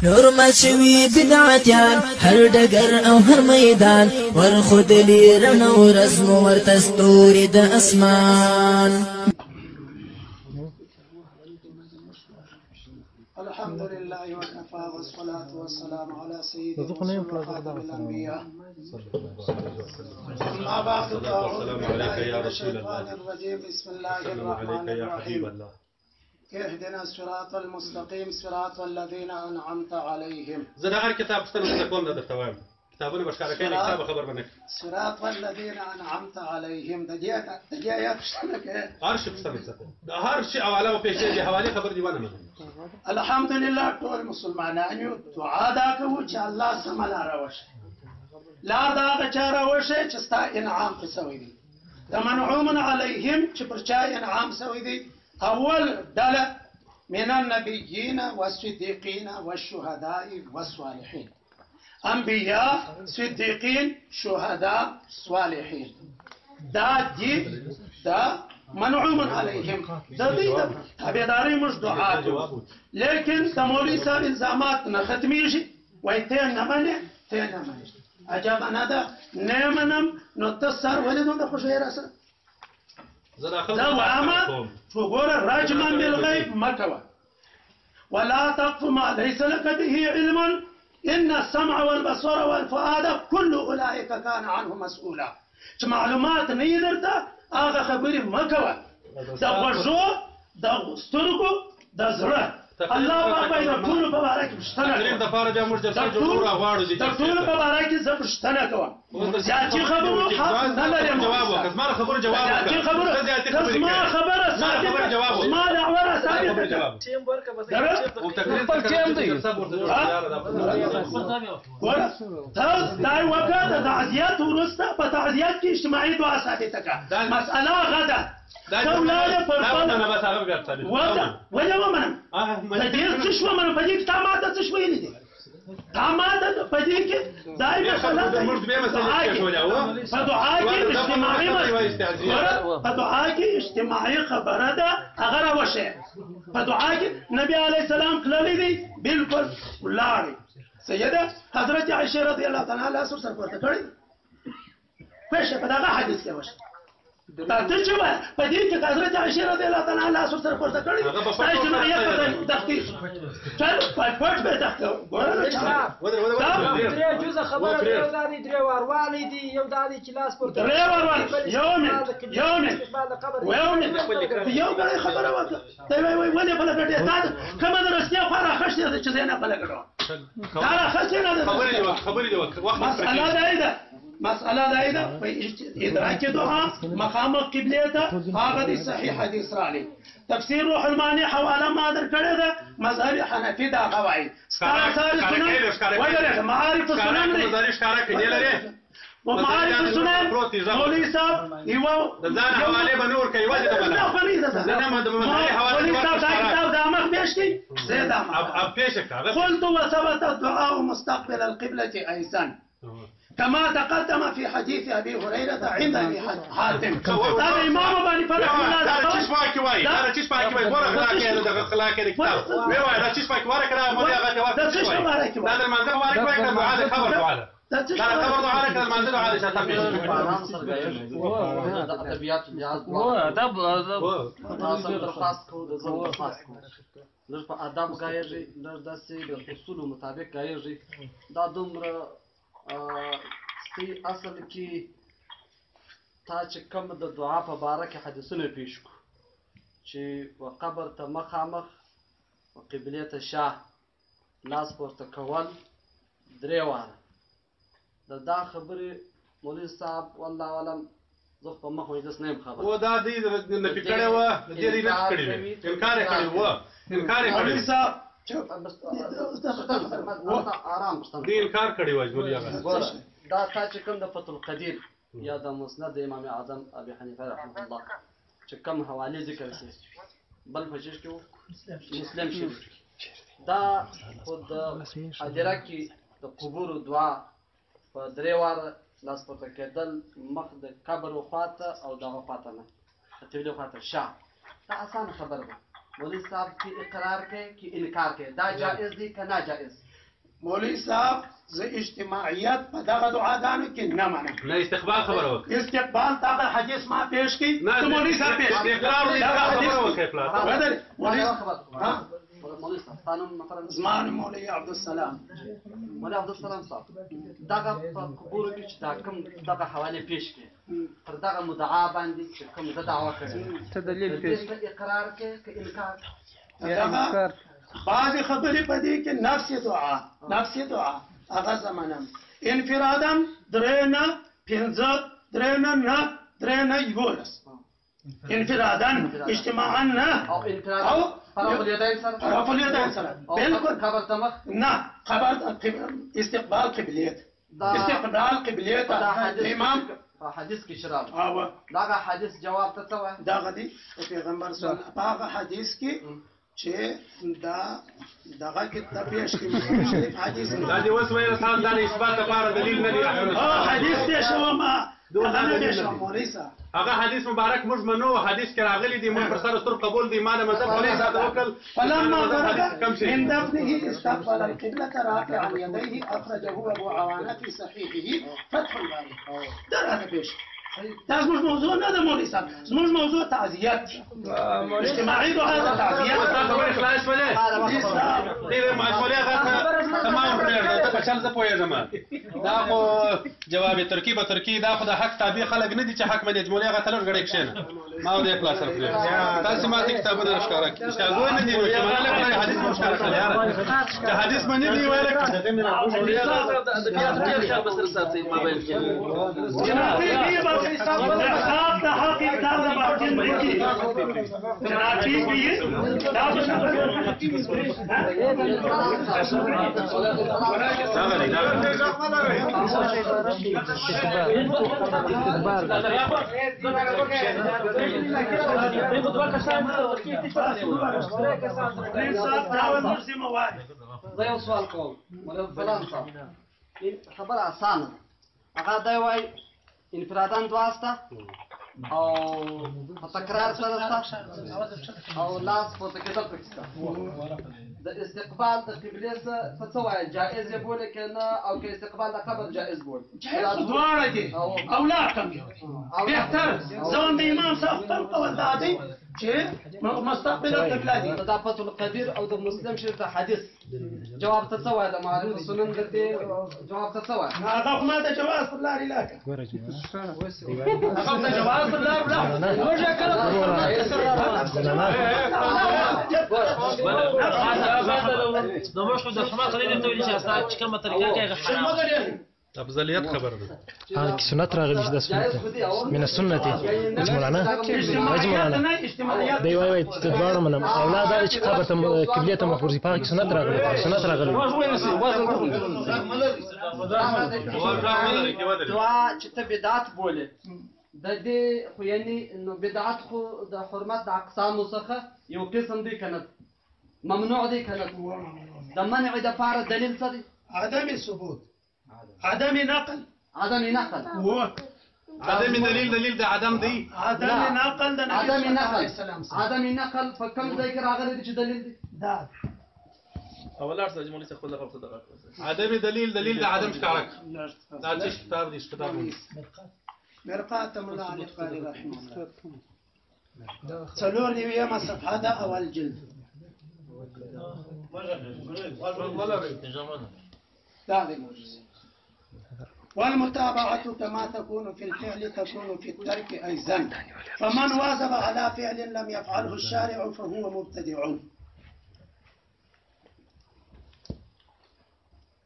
نور مشوي بدعتيان هر ډګر او هر میدان، ور خودلی رڼا ورځ مو ورته ستوري د اسمان. الحمد لله وكفى، والصلاة والسلام على سيد الرسل وخاتم الأنبياء. أما بعد، فأعوذ بالله من الشيطان الرجيم. بسم الله الرحمن الرحيم. اهدنا الصراط المستقيم، صراط الذين أنعمت عليهم. زه د هر کتاب پوښتنه درته کوم، دا درته وایم. کتابونه به ښکاره کوي، کتاب خبر به نه کوي. صراط الذين أنعمت عليهم، د دې آیات پوښتنه کوي. هر شي پوښتنه درته کوم، د هر شي حواله او پېښې دي، حوالې خبر دی ونه منم. الحمدلله ټول مسلمانان یو دعا دا کوو چې الله سمه لاره وښیي، لار د هغه چا راوښیي چې ستا انعام پرې سوی دی. د منعوم علیهم چې پر چا انعام سوی دی، اول ډله من النبیین والصدیقین والشهداء والصالحین. انبیاء، صدیقین، شهداء، صالحین، دا دي دا منعوم علیهم. د دې تابعداري موږ دعا کوو، لیکن د مولوي صاحب الزامات نه ختمېږي. وایي ته نه منې، ته نه منې. عجبه نه ده، نه منم نو ته سر ولې دومره خوښوې راسره؟ زه دا خلکو زه وایم چې وګوره، رجما بالغیب مه کوه، ولا تقف ما ليس لك به علم، ان السمع والبصر والفؤاد كل اولئك كان عنه مسؤولا. چې معلومات نه یې درته هغه خبرې مه کوه. د غوږو، د سترګو، د زړه، الله پاک وایي د ټولو په باره کې پوښتنه تقریر کوم. دپاره بیا موږ جلسه جوړو راغواړو دي. د ټولو په باره کې زه پوښتنه کوم. زیاتي خبرو حق نه لرم. جواب وکړه، زما د خبرو جواب زیاتي وکړه. خبرو ته زیاتي خبرې زما کوې. خبره زما د خبرې ثابته، جواب وکړه. زما دعوه را زما د خبرې ثابته جواب. او تقریر خپل ټیم دی. جلسه ورته جوړه کړه، یاره دا ګوره، ته دا وکړه، د تعزیت وروسته په تعزیت کې اجتماعي دعا ثابته کړه. مسأله هغه ده. دا ته ولاړې پر دا خپل ومنه، بس هغه بیا ثابت. وده ولې ومنم؟ د دې څه شو ومنم؟ په دې کې تا ماته څه شو ویلي دي؟ تا ماته په دې کې دا ډېر مسأله خلکو ده. زموږ دوې مسألې دعا کې، پرېښودې، او؟ په دعا کې یوه د دفن اجتماعي مسأله، یوه استعزیه. ګوره، په دعا کې اجتماعي خبره ده، هغه راوښیه. په دعا کې نبی علیه السلام تللی دی، بالکل ولاړی. سیده حضرت عایشه رضی الله تعالی عنها لاس ورسره پورته کړی، پېښه په دغه حدیث کې وشوه. تا ته چې وایې په دې کې حضرت عایشه رضی الله تعالی عنها لاس ورسره پورته کړی، هغه په ستا پټ اجتماعیت ورسره په کړی. تحقیق چل په پټ به تحقیق. ګوره نو چا. ودر، ودر، ودر. درې جزء خبره ودر. ده، یو دا دی درې واروالی دی، یو دا دی چې لاس پورته درې واروالی. بل یو منټ، استقبال د قبلې، یو منټ. استقبال د قبر. یو منټ. یو ګړی خبره وکړه. ته وایې، وایې، ولې په لګټې؟ تا کومه د رښتیا خوا راخښتې ده چې زه نه په لګټوم؟ تا راخښتې نه ده. خبرې دې وکړه، خبرې دې وکړه. وخت مسأله دا ده، مسأله دا ده په ادراک دعا مخامخ قبلې ته هغه دی صحیح حدیث راغلی. تفسیر روح المانی حواله ما در کړې ده، مذهب حنفي دا غوايي. ستا آثار ښکاره سنن کوي، ښکاره کوي. ودرېږه، معارف ښکاره السنن کوي، دی. مزاري ښکاره کوي، نه لرې؟ و معارف السنن پروت دی، ځه. مولوي صاحب یو د ځان حوالې به نور کوي، ولې نه منم؟ دا خو نه ده. زه نه منم، د مزاري حواله مولوي دې صاحب دا ورکړه. کتاب د مخ پېښ کړي، زه دا مخ. اب پېښ کړه، هغه. قلت وثبت الدعاء مستقبل القبلة أيضا كما تقدم في حديث أبي هريرة عند أبي حاتم. هذا إمام أبو حنيفة رحمه الله. دا چیش پاکي وای، دا چیش پاکي وای، ګوره اخلاق یې د اخلاق یې کتاب وی وای، دا چیش پاکي واره کړه، مو هغه ته دا څه شي باره کې وای؟ دا د مانځه باره کې وای کړه، دعا د خبر دعا ده. دا څه دا د خبر دعا ده کړه، مانځه دعا ده شاته پیش. په آرام سره ګایږي، د ادبیاتو لحاظ ادب ادب. تاسو درخواست کوو، د زړه درخواست کوو، لږ په ادب ګایږي، لږ داسې د اصولو مطابق ګایږي. دا دومره ستی اصل کې تا چې کوم د دعا په باره کې حدیثونه پیش کو چې و قبر ته مخامخ و قبلې ته شا لاس پورته کول درې واره، د دا خبرې مولوي صاحب والله اعلم زه خو په مخ مجلس نه یم خبر. و دا دې نفي کړی و، دې دې نفي کړی وي، انکار یې کړی و، انکار یې کړی مولوي و. صاحب چپ. آرام پوښتنه. دې انکار کړی و اجمل هغه. ګوره، دا تا چې کوم د فتح القدیر یا د مسند د امام اعظم ابي حنیفه رحمه الله چې کوم حوالې ذکر کړي، بل په چیش کې وو؟ مسلم شریف کې. دا خو د هدیره کې د قبورو دعا په درې واره لاس پورته کېدل، مخ د قبر خواته او دغه خواته نه، د قبلې خواته شا، دا اسانه خبره ده. مولوي صاحب کې اقرار کوي کې انکار کوي، دا جائز دی که ناجائز؟ مولوی صاحب زه اجتماعیت په دغه دعاګانو کې نه منم. نه استقبال خبره وکړه. استقبال دغه حدیث ما پیش کړي، ته مولوی صاحب پیش کړي. اقرار خبره وکړه پلار. مولوی صاحب ستا نوم مثلا؟ زما نوم مولوي عبدالسلام. مولوي عبدالسلام صاحب دغه په قبورو کې چې دا کوم دغه حوالې پیش کړي پر دغه مدعا باندې چې کوم زه دعوه کړې ته دلیل پیش کړې، اقرار کې که انکار؟ دغه بعضې خبرې په دې کې نفس دعا، نفس دعا هغه زه منم. انفرادا درې نه پنځه، درې نه نه، درې نه 11. انفرادا، اجتماعا نه، او رفع الیدین سره، رفع الیدین سره بالکل. قبر ته مخ نه، قبر استقبال قبلیت، استقبال قبلیت امام په حدیث کې چې راغلی دغه حدیث جواب ته څه وایي؟ دغه دی پیغمبر صلی الله په هغه حدیث کې چې دا دغه کې ته پیش کړي شریف حدیث دا دی اوس ویل صاحب دا د اثبات لپاره دلیل نه دی. حدیث پیښوم، هغه نه پیښوم مولوي صاحب. هغه حدیث مبارک موږ منو، حدیث کې راغلي دي، موږ پر سر ستر قبول دي. ما د مذهب خلک ذات وکړل. فلما فرغ من دفنه استقبل القبلة رافعا يديه، أخرجه أبو عوانة في صحيحه فتح الباري. دا راته پیښ. دا زموږ موضوع نه ده مولوي صاحب، زموږ موضوع تعزیت اجتماعي دعا ده، تعزیت. ستا خبرې خلاص شولې؟ ډېرې مولوي هغه تمام پرېږده، ته په چل زه پوهېږم. دا خو جواب ترکي به ترکي، دا خو د حق تابع خلک نه دي چې حق مني. مولوي هغه ته لږ ګړی کښېنه، ما ورې پلا سره پرېږده. تاسې ما ته کتابونه راښکاره کړي، ښکارګوی نه دي نو چې مننه کړی حدیث مو ښکاره کړی. یاره چې حدیث مني دی ویل زه یو سوال کوم مولوي عبدالسلام صاحب، خبره اسانه ده. هغه دی وایي انفرادان دعا سته او په تکرار سره سته او لاس پورته کېدل پکې سته. د استقبال د قبلې څه څه وایي؟ جائز یې بولې که نه، او که استقبال د قبر جائز بولې؟ جائز خو دواړه دي او لا کم یو دی بهتر. زموږ د امام صاحب خپل قول دا دی چې مستقبل القبله دي. دا فتح القدیر او د مسلم شریف د حدیث جواب ته څه وایي؟ د معارف سنن د دې جواب ته څه وایي؟ هغه خو ما ته جواز پر لارې لاکه، هغه ته جواز پر لار لاکه. موږ کله نو موږ خو د حرمت خلک ته ویل چې استا چې کومه طریقه کې هغه حرام افضلیت خبره ده. هغه کې سنت راغلی چې دا سنت من السنة مولانا مولانا دی وای وای چې دواړه منم. اولاد دا چې قبر ته قبله ته مخ ورځي، په هغه کې سنت راغلی، سنت راغلی. دعا چې ته بدعت بولې د دې خو یعنی نو بدعت خو د حرمت د اقسامو څخه یو قسم دی که نه، ممنوع دی که نه؟ د منع دپاره دلیل څه دی؟ عدم ثبوت، عدم نقل، عدم نقل، عدم دلیل، دلیل د عدم دی، عدم نقل د نبی عدم نقل، عدم نقل په کوم ځای کې راغلی دی چې دلیل دی؟ دا اولاړ سره مولوي صاحب خپل خبره دغه عدم دلیل، دلیل د عدم ښکاره دا چې کتاب دی، کتاب مرقات مولا علي قاري رحمه الله 94 صفحه ده اول جلد. والمتابعة كما تكون في الفعل تكون في الترك أيضا، فمن واظب على فعل لم يفعله الشارع فهو مبتدع.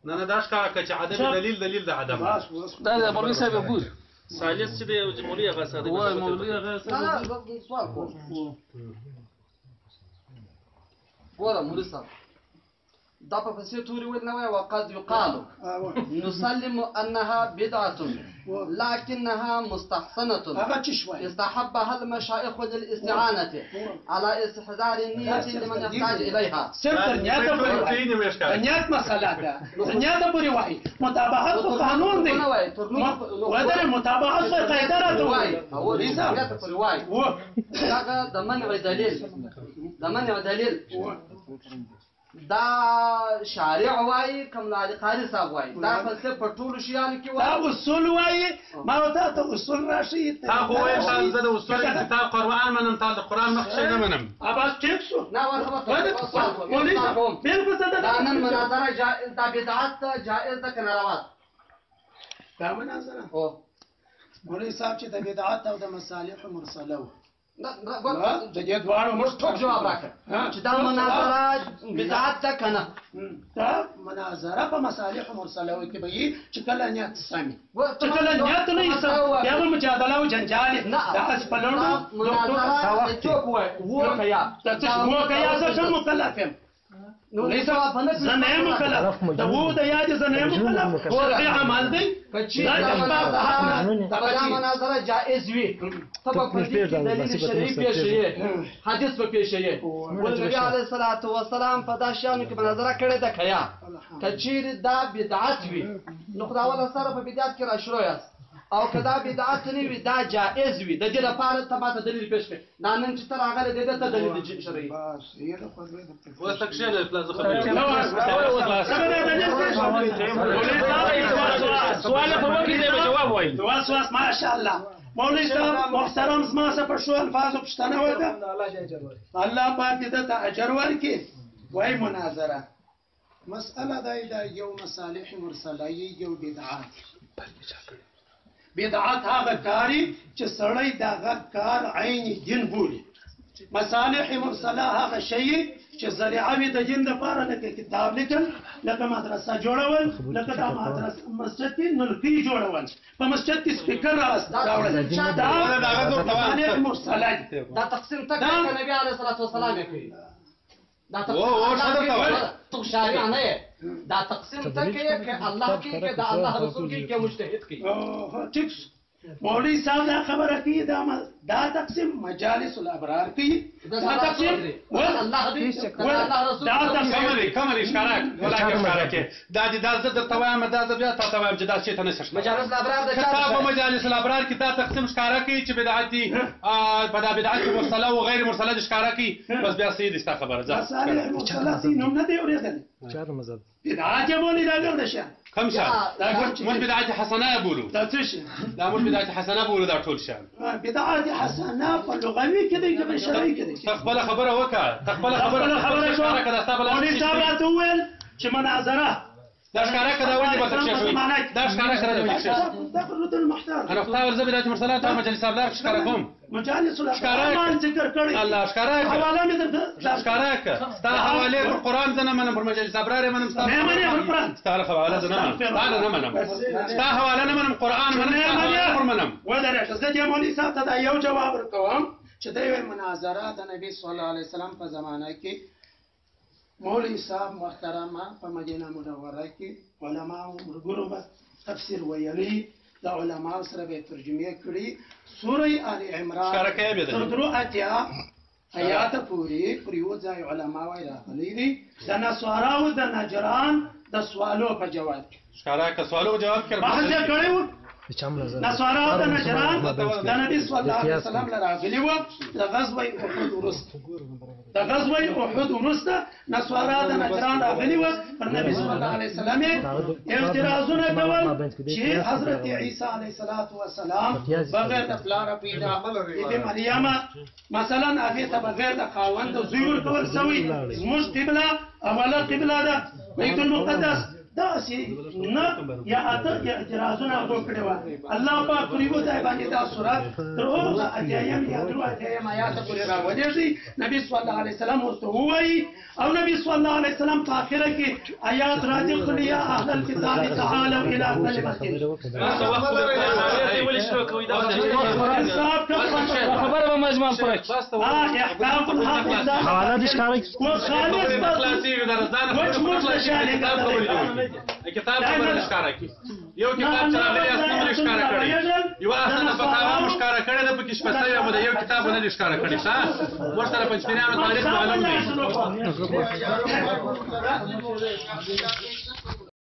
نه نه دا ښکاره کړه چې عدم دلیل دلیل د عدم. دا د مولوي صاحب ګور ثالث چې دی مولوي هغه ساده وای مولوي هغه ساده. نه سوال کوم ګوره مولوي صاحب دا په پسې توري ول نه وای. وقد يقال نسلم انها بدعه لكنها مستحسنه استحبها المشايخ للاستعانه على استحضار النية لمن يحتاج اليها. صرف نیت پورې نیت مسله ده، نیت پورې وایي متابعت خو قانون دی، ودرې متابعت خو قاعده راته وایي. نیت پورې وایي دغه د منع دلیل، د منع دلیل دا شارع وایي که ملا علي قاري صاحب وایي؟ دا فلسفه په ټولو شیانو کې وایي. دا اصول وایي. ما ورته ته اصول راشي. تا خو ویل زه د اصول کتاب قرآن منم، تا د قرآن مخ شی نه منم. بس ټیک شو. نه ورته بالکل څه ده. دا نن مناظره جائز دا بدعت جائز ده که ناروا ده؟ دا مناظره مولوي صاحب چې د بدعت او د مصالح مرسله وه د دې دواړو موږ ټوک جواب راکړه چې دا مناظره بدعت ده که نه؟ دا مناظره په مصالح مرسله کې به یي چې کله نیت سمي، چې کله نیت نه یي سم بیا به مجادله او جنجال د هسې په لنډو. مناظره د څوک وایي؟ وو که یا؟ د څه وو که یا؟ زه څه مکلف یم؟ زه نه یم مکلف. د وو د یادې زه نه یم مکلف. شرعي عمل دی. که چېرې دا مناظره جائز وي ته به په دې کې دلیل شرعي پېښوې، حدیث به پېښوې. نبي علیه الصلاة والسلام په دا شیانو کې مناظره کړې ده که یا؟ که چېرې دا بدعت وي نو خو دا اوله سره په بدعت کې راشروع یاست، او که دا بدعت نه وي دا جائز وي، د دې لپاره ته ماته دلیل پېښ کړې. دا نن چې ته راغلی دی ته دلیل شرعي. اوس ته کښېنه پلا زه خبرې کوم. سوال خو وکړي دی به جواب وایي. وسواس ماشاءالله. مولوي صاحب محترم زما څخه په ښو الفاظو پوښتنه وکړه، الله پاک دې ده ته اجر ورکړي. وایي مناظره مسأله دا ده، یو مصالح مرسله یو بدعت. بدعت هغه کاری چې سړی دغه کار عین دین بولي. مصالح مرسله هغه شی چې ذریعه وي د دین دپاره، لکه کتاب لیکل، لکه مدرسه جوړول، لکه دا مدرسه مسجد کې نلکۍ جوړول، په مسجد کې سپیکر راوړل، دا مصالح مرسله دي. دا تقسیم ته که نبي علیه الصلاة والسلام یې کوي. دا تقسیم ته شارع نه یې، دا تقسیم ته کوي که الله کوي که د الله رسول کوي که مجتهد کوي. ټیک شو. مولوي صاحب دا خبره کوي، دا تقسیم مجالس الابرار کوي. دا تقسیم الله دی الله رسول. دا تقسیم کوم دی ښکاره ولا ښکاره کې دا دې دا زه درته وایم، دا زه بیا تاته وایم چې دا شی ته نشته. مجالس الابرار د چا کتاب مجالس الابرار کې دا تقسیم ښکاره کوي چې بدعت دي، په دا بدعت مرسله او غیر مرسله دي ښکاره کوي. بس بیا صحیح دي ستا خبره. ځه مصالح مرسله دي نوم نه دی اورېدلی. چا مذهب بدعت یې بولي. دا ګرده شه کوم شان موږ بدعت حسنه بولو. دا څه شي؟ دا موږ بدعت حسنه بولو. دا ټول شان بدعت حسنه په لغوي کې دی که په شرعي کې دی؟ ته خپله خبره وکړه، ته خپله خبره ښکاره کړه. ستا بله مولوي صاحب راته وویل چې مناظره دا ښکاره کړه ولې به تکشف شوي؟ دا ښکاره کړه ولې تکشف؟ دا خو رد المحتار. انا خو تا ورزه بدعت مرسله تا مجلس ابلار ښکاره کوم. مجالس الابرار ذکر کړی. الله ښکاره کړه. حواله مې درته ښکاره کړه. ستا حواله پر قرآن زه نه منم، پر مجلس ابرار منم. ستا نه منې پر قرآن؟ ستا حواله زه نه منم، ستا نه منم، ستا حواله نه منم، قرآن منم، ستا حواله پر منم. ودرېږه، زه دې مولوي صاحب ته دا یو جواب ورکوم چې دی وایي مناظره د نبي صلی الله علیه وسلم په زمانه کې مولوي صاحب محترمه په مدینه منوره کې علماو ملګرو به تفسیر ویلی، د علماو سره به یې ترجمې کړي. سوره آل عمران تر 83 آیاته پورې پر یو ځای علما وایي راغلي دي د نصاراو د نجران د سوالو په جواب کې. ښکاره که سوالو جواب کې بحث یې کړی و. نصاراو د نجران د نبي صلی الله علیه وسلم له راغلي وو د غزوه احد وروسته. د غزوه احد وروسته نصارا د نجران راغلي وو، پر نبي صلی الله علیه وسلم یې اعتراضونه کول چې حضرت عیسی علیه الصلاة والسلام بغیر د پلاره پیدا بي مریمه مثلا هغې ته بغیر د خاوند زوی ورکول سوی، زموږ قبله اوله قبله ده بیت المقدس، داسې نه یا اته اعتراضونه هغو کړي وه. الله پاک پر یو ځای باندې دا سورت تر هغه اتیایم یا درو اتیایم آیاته پورې راولېږي. نبي صلی الله علیه وسلم ورته ووایي او نبي صلی الله علیه وسلم په آخره کې آیات راځي، قل یا اهل الکتاب تعالوا الی کلمة. خبره به مجمع پوره کړي. احکام الحق حواله دې ښکاره کړي. کتاب خبره ښکاره کړي. یو کتاب چې راغلی اسناد یې ښکاره کړی، یوه اسناد فتاوا مو ښکاره کړې ده، پکې شپږ یو ده، یو کتاب نه دی ښکاره کړی. ښه موږ سره پنځپیرانو تاریخ معلوم دی.